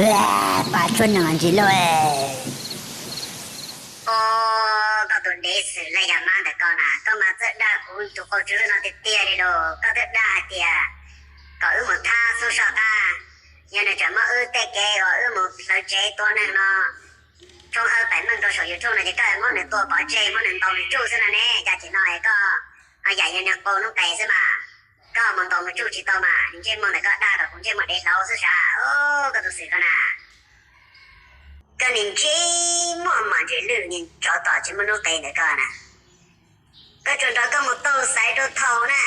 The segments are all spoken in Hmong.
Pas tshuaj nees ntsis lauj. Os, koj tus dev xwm laj yam mab ntawm koj na, koj mas txawj dag kuv tus qau tsw lwj no tiag tiag li los. Koj twb dag hais tias kom wb mus thab xub soj qab, yog nws tseem muab wb tej kev uas wb mus hlawv tsev tua neeg no, tshoob hawb pem meej rau saum YouTube no ces koj muab nws tua pov tseg, muab nws ntaus nws tsuj xwb no ne. Cas ces no koj ho yam yog niag qau noob qes xwb mas, koj mus ntaus mus tsuj tsis tau mas, ntsej muag ntawm koj dag kom kuv ntsej muag dev hlauv xwb sav. Os, koj tus xwm koj na, koj niag ntsej muag mos ntsis lwj, niag tsov tom tsis muaj noob qes ntawm koj na, koj tsuas nrog koj mus taug xaiv rau thaum na.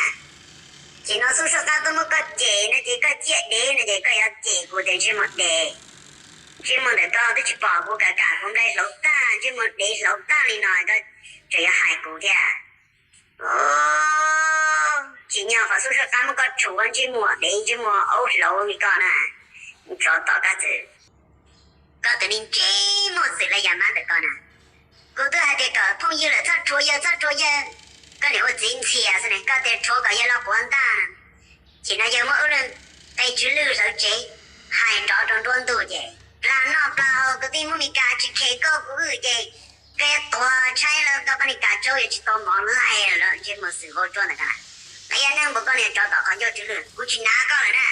Ces no xub soj qab tuaj muab koj cem no ces koj ciaj dev no ces koj yuav cem kuv tias ntsej muag dev. Ntsej muag ntawm koj twb tsis pom kuv kam kam kuv nplaig hlauv tag, ntsej muag dev hlauv tag li no koj tseem yuav hais kuv thiab. Tsim nyog qhov xub soj qab muab koj tshuam ntsej muag dev ntsej muag aub hlauv li koj na, tsov tom kab txwm. Koj tus niag ntsej muag xwm laj yam mab ntawm koj na, kuv twb hais tias kom phooj ywg lawm txhob rhuav yawg txhob rhuav yawg, koj niam ua txiv ntxhias xwb ne, koj tias rhuav kom yawg los quav ntaj no. Ces no yawg muab wb leej qe tsw lwj hlawv tsev, hais nrov rau nruab ntug ces plag noj plag haus, kwv tij Hmoob Mes Kas tsis khes koj kuv wb ces koj yuav tuag tshaib lawm, koj poj niam kas tsaub yuav tsis tau mov laij lawm, ntsej muag xwm vau tsuab ntawm koj na. Koj yog neeg npaum koj niag tsov tom qhov ncauj tsw lwj, kuv tsis hnav koj lawm na.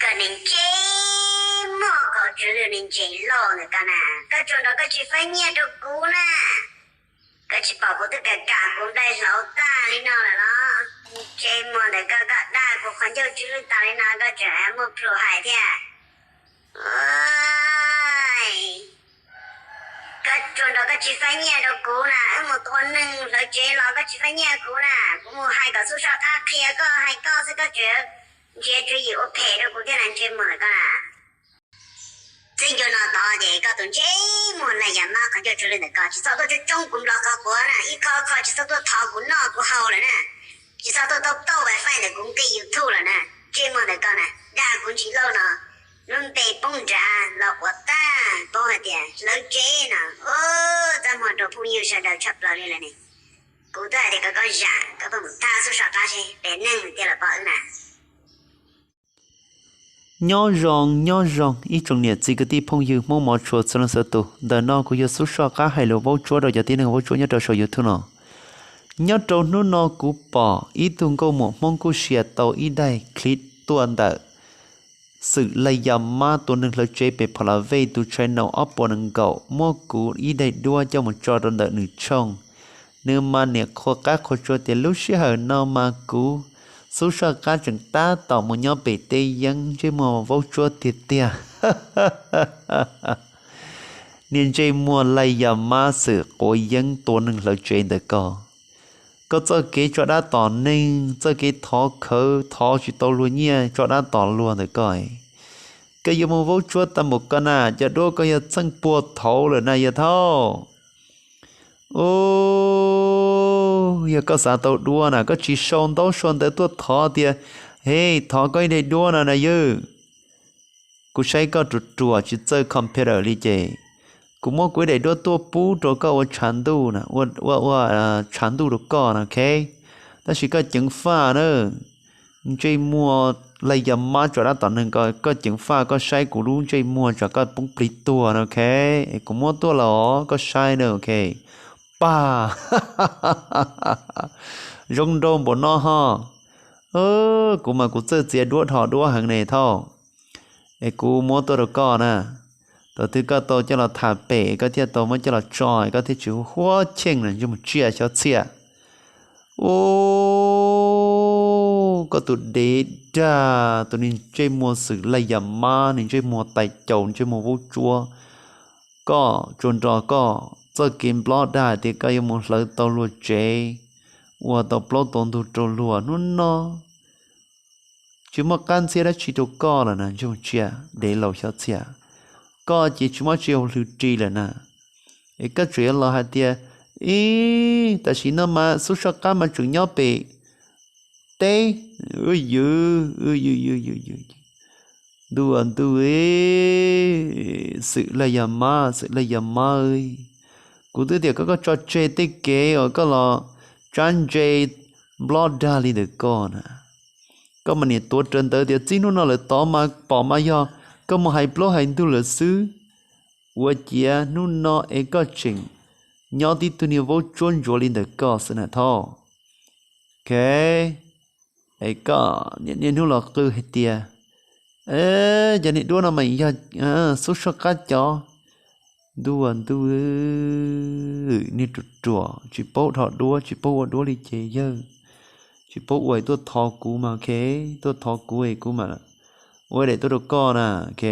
Koj niag ntsej muag qau tsw lwj niag ntses loj ntawm koj na, koj tsuas nrog koj tsis faib nyiaj rau kuv na. Koj tsis pom kuv twb kam kam kuv nplaig hlauv tag li no lawm los? Ntsej muag ntawm koj, koj dag kuv qhov ncauj tsw lwj tas li no koj tseem muaj plhus hais thiab. Koj tsuas nrog koj tsis faib nyiaj rau kuv na, wb mus tua neeg hlawv tsev los koj tsis faib nyiaj kuv na, kuv mus hais kom xub soj qab qhia koj hais koj xwb koj tseem ntsia tswv yim ua phem rau kuv thiab na ntsej muag ntawm koj na. Txij nkaus no tod ces koj tus ntsej muag laj yam mab qhov ncauj tsw lwj ntawm koj tsis txhob tuaj tsoob tsoob kuv nplo qhov quav na, ib qho qho tsis txhob tuaj thov kuv noj kuv haus lawm na, tsis txhob tuaj tauj tauj wifi ntawm kuv nqi YouTube lawm na. Ntsej muag ntawm koj na, dag kuv ntsis lauj no, lub npe poob nrad los quav tag, paub hais tias hlawv tsev no, txaj muag rau phooj ywg sawv daws tshaj plaws li lawm ne. Kuv twb hais tias kom koj zam, koj pheej mus thab xub soj qab seb pem neeg tiag los pom wb na. Nyob zoo, nyob zoo ib tsoom niam txiv kwv tij phooj ywg Hmoob mov tshua txhua leej txhua tus. Ntawm no kuv yog xub soj qab hais lus vaub tsuab rau cov tib neeg vaub tsuab nyob rau saum YouTube no. Nyob rau hnub no kuv pom ib tug nkauj muam Hmoob kuj share tau ib daim clip tuaj ntawm xwm laj yam mab tua neeg hlawv tsev pem Pha La Vej tus channel ob puas nees nkaum muab kuv ib daim duab coj mus tso rau ntawm nws tshooj. Nws mas niam qhuas qab qhuas tsua tias lub sij hawm no mas kuv xub soj qab tseem tab tom mus nyob pem teb yeeb, ntsej muag vaub tsuab tiag tiag. Niag ntsej muag laj yam mab xwm quav yeeb tua neeg hlawv tsev ntawm koj. Koj txoj kev tso dab tom neeg, txoj kev thov khawv thov tsis tau luag nyiaj tso dab tom luag ntawm koj, koj yuav mus vaub tsuab tag npaum koj na, cov duab koj yog txheej puag thaud lawm na yawg thauj. Ub, yog koj xav tau duab na koj tsis sau ntaub sau ntawv tuaj thov tias, he, thov koj ib daim duab no na yawg. Kuv saib koj ruam ruam tsis txawj computer li ces kuv muab kuv ib daim duab tuaj pub rau koj ua tshav ntuj na, ua, ua, ua tshav ntuj rau koj na, ok. Tab sis koj ceev faj na, ntsej muag laj yam mab tso dab tom neeg ko, koj ceev faj koj saib kuv lub ntsej muag tsam koj poob plig tuag na, ok. Es kuv muab tuaj los koj saib na, ok. Pag, zoo nraug npaum no ho. Kuv mas kuv txawj txiav duab dhos duab heev ne thauj. Es kuv muab tuaj rau koj na, thaum twg koj tau coj los tham pem koj thiaj tau muab coj los tso, koj thiaj tsis huab cheej na ntsej muag tsiaj xyov txhiaj. Ub, koj tus dev dag, tus niag ntsej muag xwm laj yam mab, niag ntsej muag tais caus, ntsej muag vaub tsuab. Koj tsuas nrog koj txoj kev nplob dag tias koj yuav mus hlawv tau luag tsev, ua tau plaub tau ntug rau luag hnub no. Tsis muaj qab ntxhiab dab tsi rau koj lawm na, ntsej muag tsiaj dev laus xyov txhiaj. Koj ces tsis muaj tsi hauj lwm ris lawm na. Es koj tseem yuav los hais tias, ib, tam sim no mas xub soj qab mas tseem nyob pem teb, ywg, ntuj ntuj, xwm laj yam mab, xwm laj yam mab. Kuv twb tias koj, koj tso tseg tej kev uas koj los tsab ntse nplob dag li ntawm koj na. Koj mas niam tuav rawv ntawv tias txij hnub no lawm tod mas pom mas yog Koj mus hais plaub hais ntug lawm xwb, ua ciav hnub no es koj tseem nyob tib tug niag vaub tsuab ntsuav li ntawm koj xwb na Thoj. Ok, es koj niaj hnub los qw hais tias, cov niag duab no mas yog xub soj qab cov. Ntuj ua ntuj, niag ruam ruam tsis paub dhos duab tsis paub ua duab li ces yawg, tsis paub ua es tuaj thov kuv mas ok, tuaj thov kuv es kuv mam ua daim tuaj rau koj na ok.